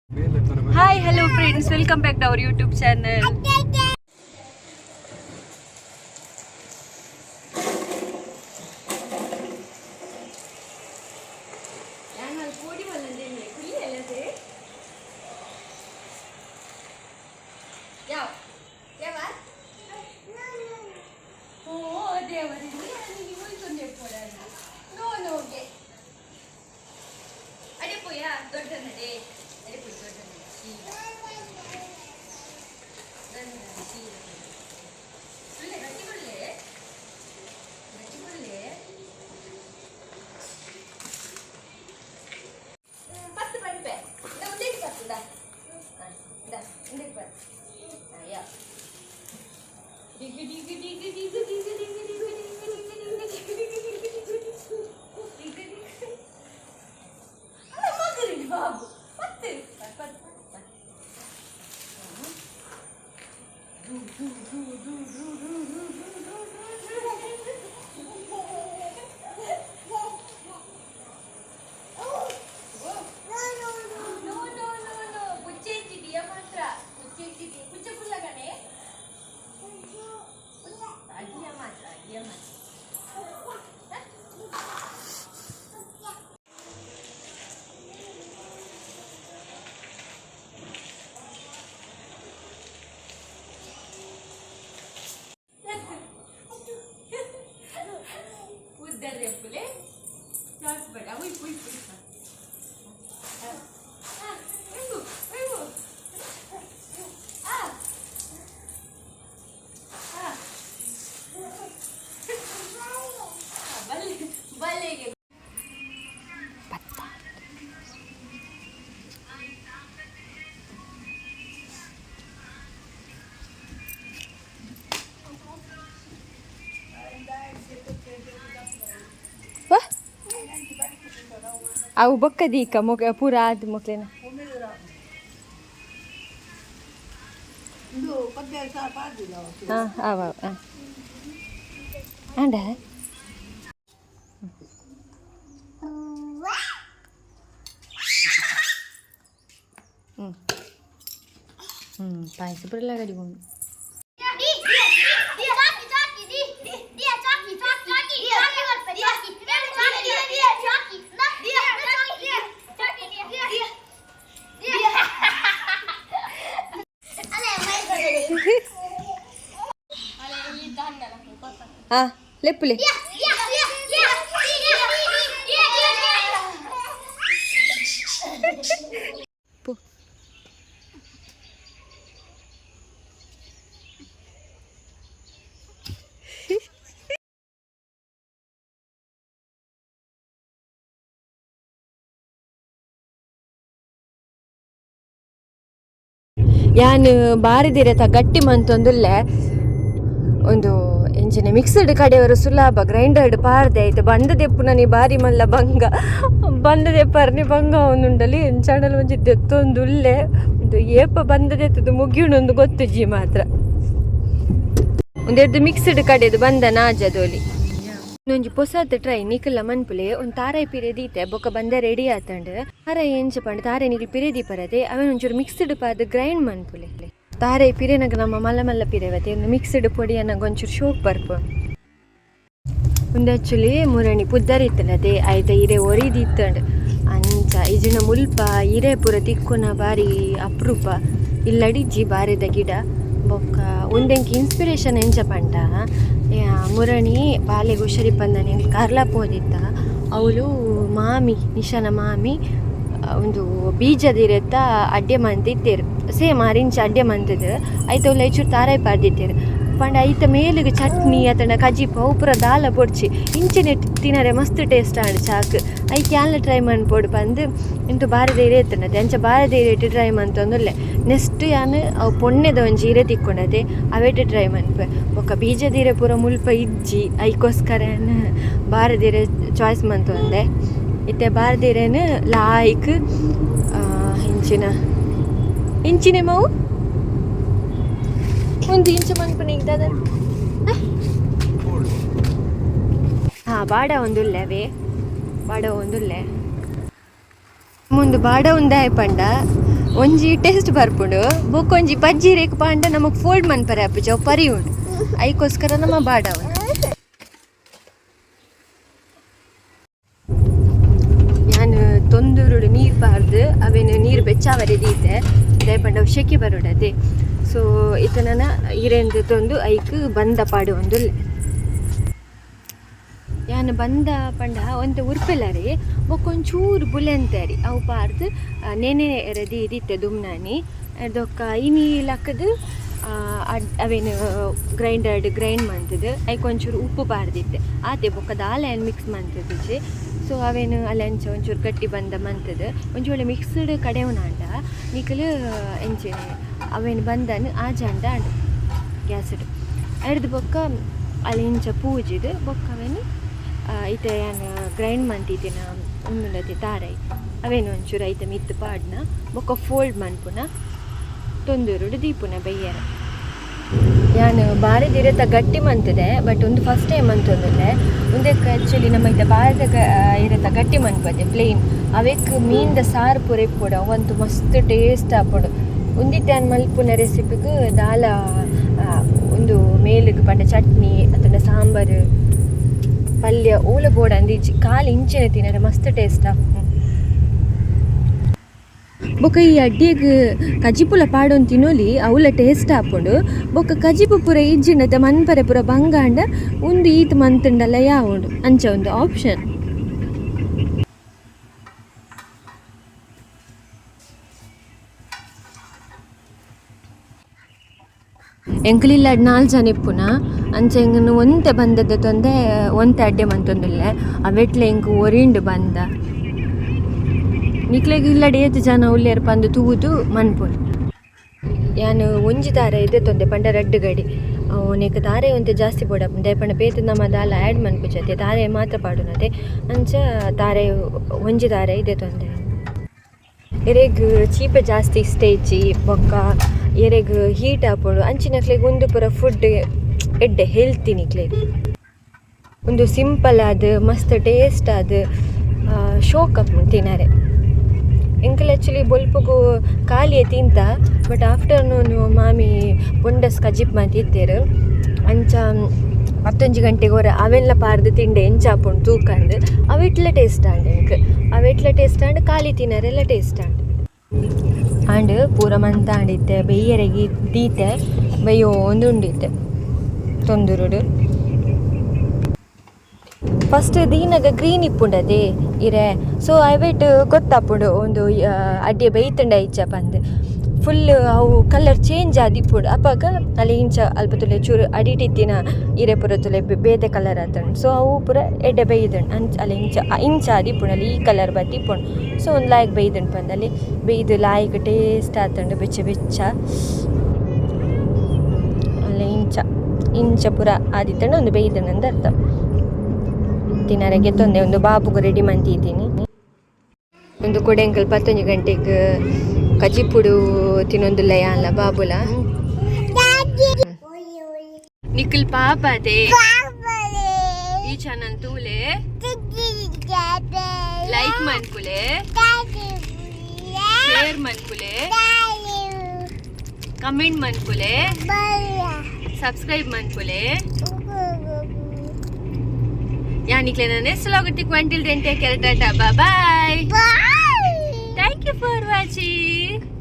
Hi hello friends, welcome back to our YouTube channel. ಅವು ಬೊಕ್ಕ ದೀಕ ಮೊಕ ಪೂರ ಆದ್ ಮೊಕ್ಲೆನ. ಹಾಂ, ಅವ ಹಾಂ ಆಂಡ. ಹ್ಞೂ ಹ್ಞೂ, ಪಾಯಸ ಪೂರ ಗಡಿಗೊಂಡು. ಹಾಂ, ಲೆಪ್ಪುಲೆ. ಪೋ. ಯಾನ್ ಬಾರಿದಿರತ ಗಟ್ಟಿ ಮಂತೊಂದುಲ್ಲೆ. ಒಂದು ಎಂಚಿನ ಮಿಕ್ಸ್ಡ್ ಕಡೆಯವರು ಸುಲಭ, ಗ್ರೈಂಡರ್ಡ್ ಪಾರ್ದೆ ಆಯ್ತು. ಬಂದ ದೆಪ್ಪುನ ಬಾರಿ ಮಲ್ಲ ಬಂಗ, ಬಂದ ದೆಪ್ಪರ್ನಿ ಬಂಗ ಒಂದುಂಡಲಿ. ಎಂಚಾಂಡಲ ಒಂಜಿ ದೆತ್ತೊಂದುಲ್ಲೆ. ಒಂದು ಏಪ ಬಂದ ದೆತ್ತದು ಮುಗಿಯುಣೊಂದು ಗೊತ್ತುಜಿ ಮಾತ್ರ. ಒಂದೆರಡು ಮಿಕ್ಸ್ಡ್ ಕಡೆದು ಬಂದ ನಾಜದೋಲಿ. ಒಂಜಿ ಪೊಸತ್ ಟ್ರೈ ನಿಕಲ್ಲ ಮನ್ಪುಲೆ. ಒಂದು ತಾರಾಯಿ ಪಿರೆ ದೀತೆ, ಬೊಕ ಬಂದ ರೆಡಿ ಆತಂಡ್. ತಾರಾಯಿ ಎಂಚ ಪಂಡ, ತಾರಾಯಿ ನಿಕಲ್ ಪಿರೆ ದೀಪರದೆ, ಅವೆನ್ ಒಂಚೂರು ಮಿಕ್ಸ್ಡ್ ಪಾದ್ ಗ್ರೈಂಡ್ ಮನ್ಪುಲೆ. ತಾರಾಯಿ ಪಿರೆನಗ ನಮ್ಮ ಮಲ್ಲ ಮಲ್ಲ ಪಿರೆವತೆ ಒಂದು ಮಿಕ್ಸ್ಡ್ ಪೊಡಿ ಅನ್ನಗ ಒಂಚೂರು ಶೋಕ್ ಬರ್ಪು. ಉಂದು ಆಕ್ಚುಲಿ ಮುರಣಿ ಪುದ್ದರ್ ಇತ್ತಂಡತೆ, ಆಯ್ತ ಇರೆ ಒರಿದಿತ್ತಂಡ್. ಅಂಚ ಇಜಿನ ಮುಲ್ಪ ಇರೆ ಪೂರ ತಿಕ್ಕುನ ಬಾರಿ ಅಪರೂಪ. ಇಲ್ಲಡಿಜ್ಜಿ ಬಾರೆದ ಗಿಡ. ಬೊಕ್ಕ ಉಂದೆಂಕ್ ಇನ್ಸ್ಪಿರೇಷನ್ ಎಂಚ ಪಂಡ, ಮುರಣಿ ಬಾಲೆಗ್ ಹುಷಾರಿಪ್ಪಂದನೆ ಕಾರ್ಲ ಪೋದಿತ್ತ. ಅವಳು ಮಾಮಿ, ನಿಶಾನ ಮಾಮಿ ಒಂದು ಬೀಜದಿರೆತ್ತ ಅಡ್ಡೆ ಮಂತಿತ್ತೇರು. ಸೇಮ್ ಆರಿಂಚ ಅಡ್ಡೆ ಮಂತದು ಐತ ಉಲ್ಲ ಐಚೂರು ತಾರಾಯಿ ಪಾಡ್ದಿತ್ತೇರು. ಪಂಡ ಐತ ಮೇಲಿಗೆ ಚಟ್ನಿ ಅತಂಡ ಕಜಿಪು ಅವು ಪೂರ ದಾಲ ಬೊಡ್ಚಿ, ಇಂಚಿನೆ ತಿನರೆ ಮಸ್ತ್ ಟೇಸ್ಟ್ ಆಂಡ್ ಚಾಕ್. ಐಕ್ ಯಾನ್ಲ ಟ್ರೈ ಮನ್ಪೊಡು ಪಂದ್ ಇಂತು ಬಾರೆದ ಇರೆ ಇತ್ತಂಡತೆ, ಅಂಚ ಬಾರೆದ ಇರೆಟ್ ಟ್ರೈ ಮಂತೊಂದುಲ್ಲೆ. ನೆಕ್ಸ್ಟ್ ಯಾನ್ ಅವು ಪೊಣ್ಣೆದ ಒಂಜಿ ಇರೆ ತಿಕ್ಕೊಂಡತೆ, ಅವೇಟ್ ಟ್ರೈ ಮನ್ಪೆ. ಬೊಕ್ಕ ಬೀಜದ ಇರೆ ಪೂರ ಮುಲ್ಪ ಇಜ್ಜಿ, ಐಕೋಸ್ಕರ ಯಾನ್ ಬಾರೆದ ಇರೆ ಚಾಯ್ಸ್ ಮಂತೊಂದೆ. ಇತ್ತೆ ಬಾರೆದ ಇರೆನ್ ಲಾಯ್ಕ್ ಇಂಚಿನ ಇಂಚಿನೆ ಮಾವು ಒಂದು ಇಂಚ ಮನ್ಪುನ ದಾದ. ಹಾ, ಬಾಡ ಒಂದುಲ್ಲೆ, ಅವೇ ಬಾಡ ಒಂದುಲ್ಲೆ. ಮುಂದು ಬಾಡ ಒಂದಾಯ್ ಪಂಡ. ಒಂಜಿ ಟೇಸ್ಟ್ ಬರ್ಪುಂಡು ಬೊಕ್ಕ ಒಂಜಿ ಬಜ್ಜಿ ರೇಕ್ ಪಾಂಡ ನಮಕ್ ಫೋಲ್ಡ್ ಮನ್ಪರೆ ಆಪುಜಿ ಅವು ಪರಿ ಉಂಡು ಐಕೋಸ್ಕರ ನಮ್ಮ ಬಾಡವ. ಯಾನ್ ತೊಂದುರುಡು ನೀರು ಪಾರ್ದು ಅವೇನು ನೀರು ಬೆಚ್ಚಾವರೆ ದೀತೆ ದಯಪಂಡ ಅವು ಶೆಕೆ ಬರೋಡದೆ. ಸೊ ಇತ್ತ ನನ ಇರೆಂದು ತೊಂದು ಐಕ್ ಬಂದ ಪಾಡು ಒಂದುಲ್ಲೆ. ಯಾನ್ ಬಂದ ಪಂಡ ಒಂತೆ ಉರ್ಪೆಲರಿ ಬೊಕ್ಕ ಒಂಚೂರು ಬುಲೆಂತರಿ ಅವು ಪಾರ್ದು ನೆನೆ ರೆದಿ ಇದಿತ್ತೆ ದುಮ್ನಾನಿ ದೊಕ್ಕ ಇನಿ ಲಕ್ಕದು ಅವೇನು ಗ್ರೈಂಡರ್ಡ್ ಗ್ರೈಂಡ್ ಮಂತದು ಐಕ್ ಒಂಚೂರು ಉಪ್ಪು ಪಾರ್ದಿತ್ತೆ ಆತೆ ಬೊಕ್ಕ ದಾಲ ಏನು ಮಿಕ್ಸ್ ಮಂತದಿಜಿ. ಸೊ ಅವೇನು ಅಲ್ಲ ಅಂಚ ಒಂಚೂರು ಗಟ್ಟಿ ಬಂದ ಮಂತದು ಒಂಜಿ ವೇಳೆ ಮಿಕ್ಸ್ಡ್ ಕಡೆವನಾಂಡ ನಿಕಲು ಎಂಚೆನೆ ಅವೇನು ಬಂದನು ಆ ಜಂಡ ಅಂಡ ಗ್ಯಾಸ್ಡ್ ಅರ್ದು ಬೊಕ್ಕ ಅಲ್ಲಿ ಇಂಚ ಪೂಜಿದು ಬೊಕ್ಕ ಅವೇನು ಇತ್ತೆ ಯಾನ್ ಗ್ರೈಂಡ್ ಮಂತಿತ್ತಿನ ಉಂದುಂಡತಿ ತಾರೈ ಅವೇನು ಒಂಚೂರು ಐತ ಮಿತ್ತ್ ಪಾಡ್ನ ಬೊಕ್ಕ ಫೋಲ್ಡ್ ಮನ್ಪುನ ತೊಂದುರುಡು ದೀಪುನ ಬಯ್ಯರ. ಯಾನ್ ಬಾರಿ ದಿರತ ಗಟ್ಟಿ ಮಂತದೆ ಬಟ್ ಒಂದು ಫಸ್ಟ್ ಟೈಮ್ ಅಂತಂದ್ರೆ ಉಂದೆಕ್ ಆ್ಯಕ್ಚುಲಿ ನಮ್ಮ ಇತ್ತೆ ಬಾರದ ಇರತ ಗಟ್ಟಿ ಮನ್ಪದೆ ಪ್ಲೇನ್ ಅವೆಕ್ ಮೀನ್ದ ಸಾರು ಪೂರ ಇಪ್ಪೊಡು ಅವಂತು ಮಸ್ತ್ ಟೇಸ್ಟ್ ಆಪುಂಡು. ಉಂದಿತ್ತೆ ಯಾನ್ ಮಲ್ಪುನ ರೆಸಿಪಿಗ್ ದಾಲ ಉಂದು ಮೇಲುಗ್ ಪಂಡ ಚಟ್ನಿ ಅತ್ತಂಡ ಸಾಂಬಾರು ಪಲ್ಯ ಓಲ ಬೋಡ ಅಂದಿಜ್ಜಿ ಕಾಲು ಇಂಚೆನೆ ತಿನ್ನರೆ ಮಸ್ತ್ ಟೇಸ್ಟ್ ಆಪುಂಡು. ಬೊಕ ಈ ಅಡ್ಡಿಗ್ ಕಜಿಪುಲ ಪಾಡೊಂದು ತಿನ್ನೊಲಿ ಅವುಲ ಟೇಸ್ಟ್ ಆಪುಂಡು. ಬೊಕ ಕಜಿಪು ಪೂರ ಇಜ್ಜಿಂಡತೆ ಮನ್ಪರೆ ಪೂರ ಬಂಗಾಂಡ ಉಂದು ಈತ್ ಮಂತುಂಡಲ ಯಾವುಂಡು ಅಂಚ ಒಂದು ಆಪ್ಷನ್. ಎಂಕುಲಿಲ್ಲ ನಾಲ್ ಜನ ಇಪ್ಪುನ ಅಂಚ ಎಂಗನು ಒಂತೆ ಬಂದದ ತೊಂದೆ ಒಂತೆ ಅಡ್ಡೆ ಮಂತೊಂದುಲ್ಲೆ ಅವೆಟ್ಲೆ ಎಂಕ್ ಒರಿಂಡು ಬಂದ ನಿಕ್ಲೆಗ್ ಇಲ್ಲಡೆ ಏತ್ ಜನ ಉಲ್ಲೆರ್ ಪಂದ್ ತೂದು ಮನ್ಪೊಲಿ. ಯಾನ್ ಒಂಜಿ ತಾರೆ ಇದೆ ತೊಂದೆ ಪಂಡ ರಡ್ಡ್ ಗಡಿ ಅವು ತಾರೆ ಒಂತೆ ಜಾಸ್ತಿ ಬೋಡಾಪುಂಡು ದಾಯೆ ಪಂಡ ಬೇತೆ ನಮ ದಾಲ ಆ್ಯಡ್ ಮನ್ಪುಜತೆ ತಾರೆ ಮಾತ್ರ ಪಾಡುನತೆ ಅಂಚ ತಾರೆ ಒಂಜಿ ತಾರೆ ಇದೆ ತೊಂದೆ. ಎರೆಗ್ ಚೀಪೆ ಜಾಸ್ತಿ ಇಷ್ಟ ಇಜ್ಜಿ ಬೊಕ್ಕ ಎರೆಗ್ ಹೀಟ್ ಆಪುಂಡು ಅಂಚಿನಕ್ಲೆಗ್ ಉಂದು ಪೂರ ಫುಡ್ ಎಡ್ಡೆ ಹೆಲ್ತಿ ನಿಕ್ಲೆಗ್. ಉಂದು ಸಿಂಪಲ್ ಆದ್ ಮಸ್ತ್ ಟೇಸ್ಟ್ ಆದ್ ಶೋಕ್ ಆಪುಂಡು ತಿನರೆ. ಎಂಕುಲು ಆ್ಯಕ್ಚುಲಿ ಬೊಲ್ಪುಗು ಖಾಲಿಯೇ ತಿಂತ ಬಟ್ ಆಫ್ಟರ್ನೂನ್ ಮಾಮಿ ಬೊಂಡಸ್ ಕಜಿಪ್ ಮಂತಿತ್ತೆರ್ ಅಂಚ 11 ಗಂಟೆಗೆ ಒರ ಅವೆಲ್ಲ ಪಾರ್ದು ತಿಂಡೆ ಎಂಚ ಆಪುಂಡು ತೂಕಂದ್ ಅವೆಟ್ಲ ಟೇಸ್ಟ್ ಆಂಡ್ ಎಂಕ್ ಅವೆಟ್ಲ ಟೇಸ್ಟ್ ಆಂಡ್ ಖಾಲಿ ತಿನರೆಲ್ಲ ಟೇಸ್ಟ್ ಆಂಡ್. ಆಂಡ್ ಪೂರ ಮಂತಾಂಡಿತ್ತೆ ಬಯ್ಯರೆಗ್ ದೀತೆ ಬಯ್ಯೋಂದುಂಡಿತ್ತೆ ತೊಂದುರುಡು. ಫಸ್ಟ್ ದೀನಗ ಗ್ರೀನ್ ಇಪ್ಪುಂಡದೆ ಇರೆ ಸೊ ಅವೆಟ್ ಗೊತ್ತಾಪುಂಡು ಒಂದು ಅಡ್ಡೆ ಬೈತುಂಡ ಇಜ್ಜ ಪಂದ್ ಫುಲ್ ಅವು ಕಲರ್ ಚೇಂಜ್ ಆದಿಪ್ಪುಂಡು ಅಪಗ ಅಲ್ಲಿ ಇಂಚ ಅಲ್ಪ ತುಲೆ ಚೂರು ಅಡಿಟಿತ್ತಿನ ಇರೆ ಪೂರ ತುಲೆ ಬೇತೆ ಕಲರ್ ಆತುಂಡು. ಸೊ ಅವು ಪೂರ ಎಡ್ಡೆ ಬೈದುಂಡು ಅಂಚ ಅಲ್ಲಿ ಇಂಚ ಇಂಚ ಆದಿಪ್ಪುಂಡು ಅಲ್ಲಿ ಈ ಕಲರ್ ಬತ್ತಿಪ್ಪುಂಡು. ಸೊ ಒಂದು ಲಾಯ್ಕ್ ಬೈದುಂಡು ಪಂದ್ ಅಲ್ಲಿ ಬೈದು ಲಾಯ್ಕ್ ಟೇಸ್ಟ್ ಆತುಂಡು ಬೆಚ್ಚ ಬೆಚ್ಚ ಅಲ್ಲಿ ಇಂಚ ಇಂಚ ಪೂರ ಆದಿತ್ತುಂಡು ಒಂದು ಬೈದುಂಡು ಅಂದ್ ಅರ್ಥ. ತಿನರೆಗೆ ತೊಂದೆ ಒಂದು ಬಾಬುಗು ರೆಡಿ ಮಂತಿದ್ದೀನಿ. ಒಂದು ಕೊಡೆಂಕಲ್ 11 ಗಂಟೆಗ್ ಕಜಿಪುಡು ತಿನ್ನೊಂದುಲ್ಲ ಯಾನ್ಲ ಬಾಬುಲ. ನಿಖಿಲ್ ಪಾಪದೆ ಈ ಚಾನಲ್ ತೂಲೆ ಲೈಕ್ ಮನ್ಪುಲೆ ಶೇರ್ ಮನ್ಪುಲೆ ಕಮೆಂಟ್ ಮನ್ಪುಲೆ ಸಬ್ಸ್ಕ್ರೈಬ್ ಮನ್ಪುಲೆ. ಯಾನಿಕ್ಲೆ ನನ್ನ next vlog until then take care, tata, bye. Thank you for watching.